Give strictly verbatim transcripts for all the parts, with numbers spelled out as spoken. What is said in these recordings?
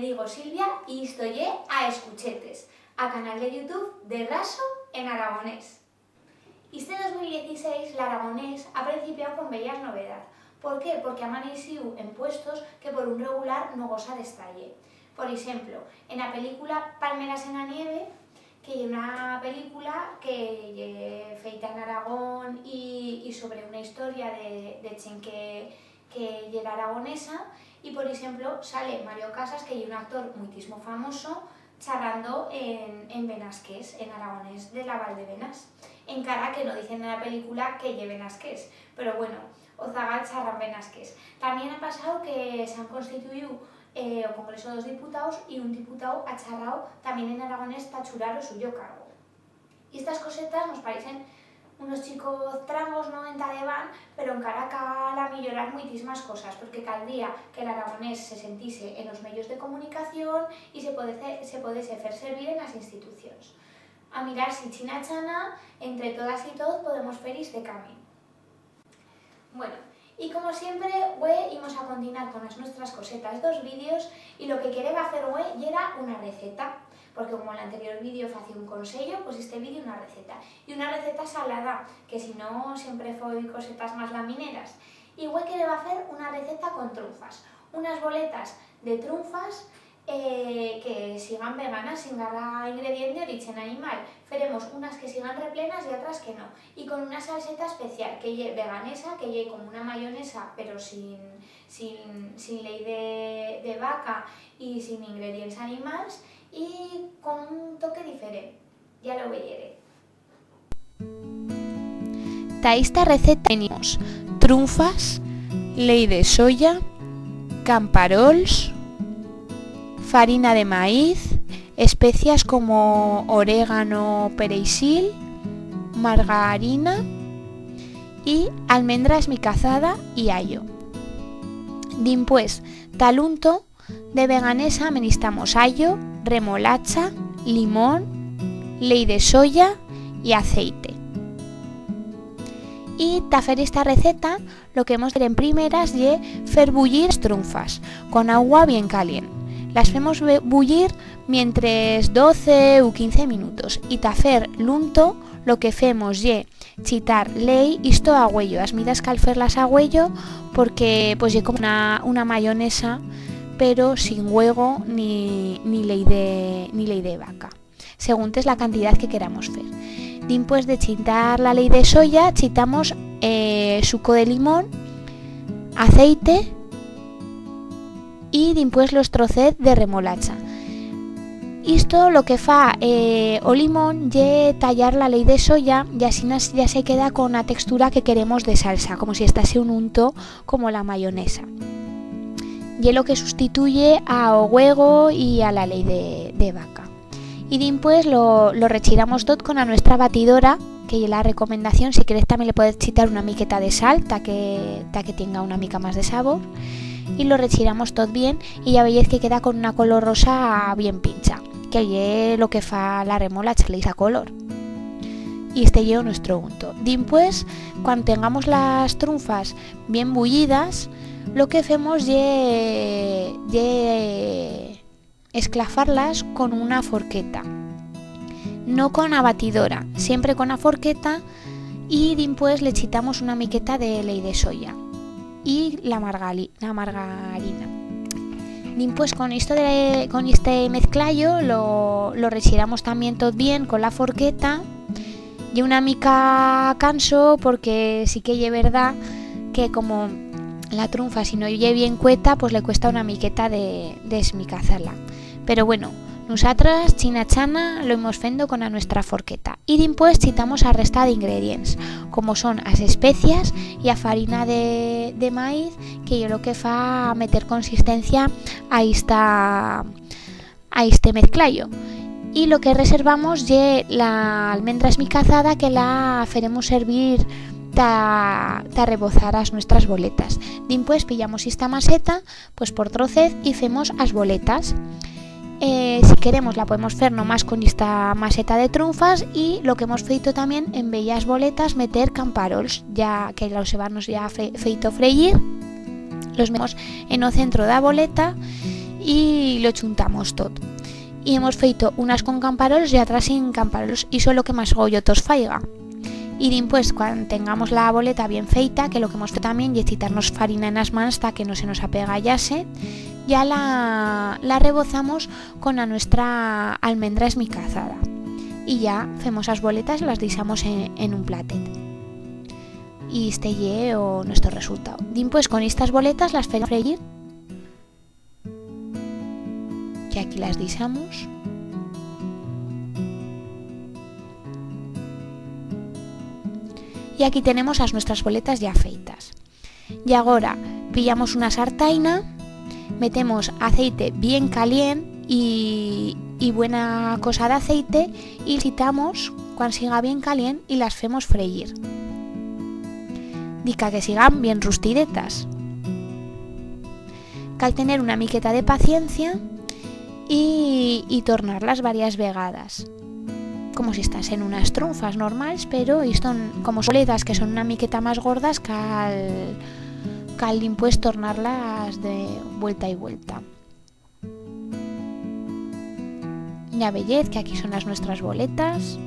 Me digo Silvia y isto ye A Escuchetes, a canal de YouTube de Raso en aragonés. Iste dos mil dieciséis l'aragonés ha prencipiau con bellas novedats. Por qué? Porque ha amaneixiu en puestos que por un regular no gosa d'estar-ie. Por eixemplo, en a pelicula Palmeras en a nieve, que ye una pelicula que ye feita en Aragón y, y sobre una historia de, de chent que, que yera aragonesa, y, por eixemplo, sale Mario Casas, que ye un actor muitismo famoso, charrando en, en benasqués, en aragonés de la Val de Benas. Encara que no dicen en la pelicula que ye benasqués, pero bueno, o zagal charra en benasqués. Tamién ha pasau que s'han constituiu, eh, o Congreso d'os Diputaus y un diputau ha charrau tamién en aragonés ta churar o suyo cargo. Y estas cosetas nos parecen unos chicos trangos, no, enta debant, pero encara cal amillorar muitismas cosas, porque caldría que l'aragonés se sentise en os medios de comunicación y se podese, se podese fer servir en las institucions. A mirar si china chana, entre todas y toz, podemos fer iste camín. Bueno, y como siempre, hue imos a continuar con las nuestras cosetas d'os vídeos, y lo que quereba fer hue yera una receta, porque como l'anterior vídeo fací un consello, pues este vídeo una receta. Y una receta salada, que si no siempre foi cosetas más lamineras. Y hue quereba fer una receta con trunfas, unas boletas de trunfas, eh, que sigan veganas, sin garrar ingredient d'orichen animal. Feremos unas que sigan replenas y atras que no. Y con una salseta especial, que ye veganesa, que ye como una mayonesa, pero sin, sin, sin leit de, de vaca y sin ingredients animals, y con un toque diferent. Ya lo veyeré. Ta ista receta tenemos trunfas, leit de soya, camparols, farina de maíz, especias como orégano, pereixil, margarina y almendra esmicazada y allo. Dimpués, ta l'unto, de veganesa menistamos allo, remolacha, limón, leit de soya y aceite. Y ta fer esta receta, lo que hemos de fer en primeras ye fer bullir as trunfas con agua bien calient. Las femos be-, bullir mientres doce u quince minutos. Y ta fer l'unto, lo que femos ye chitar leit, isto a güello, as midas cal fer-las a güello, porque, pues, ye como una, una mayonesa, pero sin huego ni, ni leit de, ni leit de vaca, seguntes la cantidat que queramos fer. Dimpués de chitar la leit de soya, chitamos, eh, suco de limón, aceite, y dimpués los trocet de remolacha. Isto lo que fa, eh, o limón ye tallar la leit de soya y asinas ya se queda con a textura que queremos de salsa, como si estase un unto como la mayonesa. Ye lo que sustituye a o huego y a la leit de, de vaca. Y dimpués lo, lo rechiramos tot con a nuestra batidora, que ye la recomendación, si querez también le podez chitar una miqueta de sal, ta que, ta que tienga una mica más de sabor. Y lo rechiramos tot bien y ya veyez que queda con una color rosa bien pincha, que ye lo que fa la remolacha, le da color. Y este ye o nuestro unto. Dimpués, cuando tengamos las trunfas bien bullidas, lo que femos ye, ye esclafar-las con una forqueta. No con a batidora, siempre con a forqueta, y dimpués le chitamos una miqueta de leit de soya y la margali-, la margarina. Dimpués con isto de, con este mezclallo lo, lo rechiramos también tot bien con la forqueta. Ye una mica canso porque sí que ye verdat que como la trunfa, si no ye bien cueta, pues le cuesta una miqueta de, de esmicazar-la. Pero bueno, nusatras, china chana, lo imos fendo con a nuestra forqueta. Y dimpués chitamos a resta d'ingredients, como son as especias y a farina de, de maíz, que ye lo que fa meter consistencia a ista, a este mezclallo. Y lo que reservamos ye la almendra esmicazada, que la feremos servir ta, ta rebozar as nuestras boletas. Dimpués pillamos ista maseta, pues por trocet, y femos as boletas. Eh, si queremos la podemos fer nomás con ista maseta de trunfas, y lo que hemos feito también en bellas boletas, meter camparols, ya que los hebanos ya fe-, feito freyir, los metemos en o centro d'a boleta y lo chuntamos tot. Y hemos feito unas con camparols y atras sin camparols, y solo que más goyo tos faiga. Y dimpués, cuan tengamos la boleta bien feita, que lo que hemos feito tamién ye chitar-nos farina en as mans ta que no se nos apegallase, ya la, la rebozamos con a nuestra almendra esmicazada. Y ya femos as boletas y las deixamos en, en un platet. Y este ye o nuestro resultau. Dimpués, con estas boletas las femos freyir. Que aquí las deixamos. Y aquí tenemos as nuestras boletas ya feitas. Y agora pillamos una sartaina, metemos aceite bien calient y, y buena cosa d'aceite y quitamos cuan siga bien calient y las femos freyir. Dica que sigan bien rustidetas. Cal tener una miqueta de paciencia y, y tornar-las varias vegadas. Como si estasen unas trunfas normals, pero isto n-, como son boletas que son una miqueta más gordas, cal, cal dimpués tornar-las de vuelta y vuelta. Ya veyez que aquí son as nuestras boletas.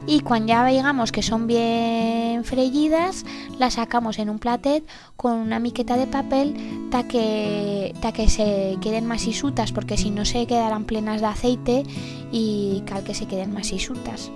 Y cuan ya veigamos que son bien freyidas, las sacamos en un platet con una miqueta de papel ta que, ta que se queden masisutas, porque si no se quedarán plenas d'aceite y cal que se queden masisutas.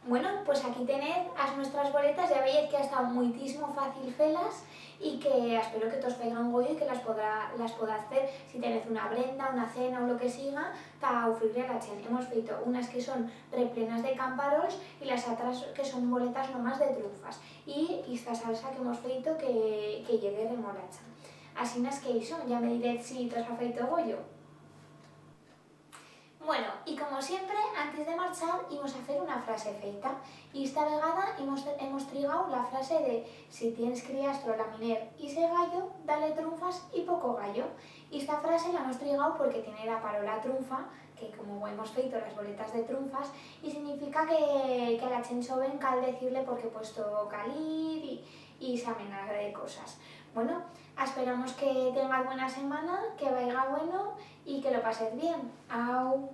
Bueno, pues aquí tenez as nuestras boletas, ya veyez que ha estau muitismo fácil fer-las y que espero que tos faigan goyo y que las podrá, las podaz fer si tenez una prenda, una cena u lo que siga, ta ufrir-le a la chent. Hemos feito unas que son replenas de camparols y las atras que son boletas nomás de trunfas. Y ista salsa que hemos feito que, que ye de remolacha. Asinas que ixo, ya me direz si tos ha feito goyo. Bueno, y como siempre, antes de marchar, imos a fer una frase feita. Y esta vegada hemos, hemos trigau la frase de: "Si tiens criastro, laminer y segallo, da-le trunfas y poco gallo". Y esta frase la hemos trigau porque tiene la parola trunfa, que como hemos feito las boletas de trunfas, y significa que, que a la chent choven cal decir-le por qué puesto cal ir y, y ixa mena de cosas. Bueno, esperamos que tengaz buena semana, que vaiga bueno y que lo pasez bien. Au!